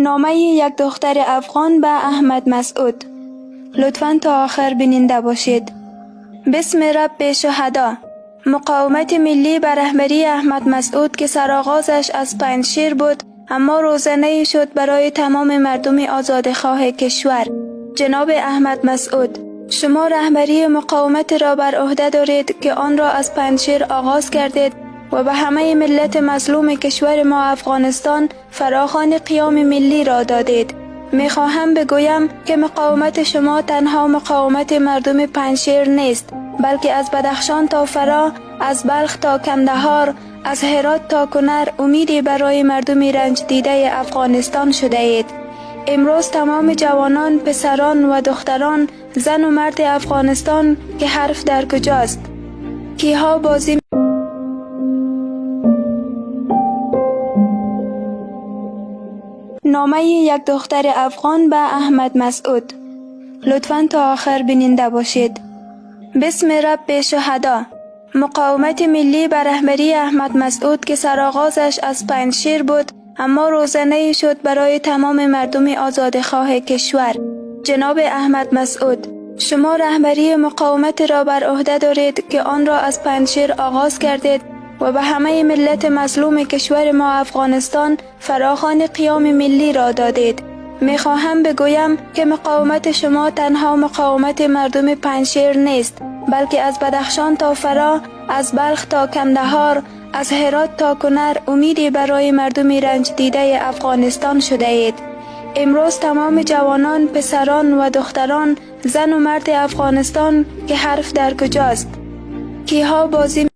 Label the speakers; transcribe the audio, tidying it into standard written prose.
Speaker 1: نامه یک دختر افغان به احمد مسعود. لطفاً تا آخر بیننده باشید. بسم رب شهدا. مقاومت ملی به رهبری احمد مسعود که سرآغازش از پنجشیر بود، اما روزنه‌ای شد برای تمام مردم آزادخواه کشور. جناب احمد مسعود، شما رهبری مقاومت را بر عهده دارید که آن را از پنجشیر آغاز کردید و به همه ملت مظلوم کشور ما افغانستان فراخوان قیام ملی را دادید. میخواهم بگویم که مقاومت شما تنها مقاومت مردم پنجشیر نیست، بلکه از بدخشان تا فراه، از بلخ تا کندهار، از هرات تا کنر امیدی برای مردم رنج دیده افغانستان شده اید. امروز تمام جوانان، پسران و دختران، زن و مرد افغانستان که حرف در کجاست؟ کیها بازی نامه یک دختر افغان به احمد مسعود. لطفاً تا آخر بیننده باشید. بسم رب شهدا. مقاومت ملی به رهبری احمد مسعود که سرآغازش از پنجشیر بود، اما روزنه‌ای شد برای تمام مردم آزادخواه کشور. جناب احمد مسعود، شما رهبری مقاومت را بر عهده دارید که آن را از پنجشیر آغاز کردید و به همه ملت مظلوم کشور ما افغانستان فراخوان قیام ملی را دادید. میخواهم بگویم که مقاومت شما تنها مقاومت مردم پنجشیر نیست، بلکه از بدخشان تا فراه، از بلخ تا کندهار، از هرات تا کنر امیدی برای مردم رنج دیده افغانستان شده اید. امروز تمام جوانان، پسران و دختران، زن و مرد افغانستان که حرف در کجاست؟ کیها بازی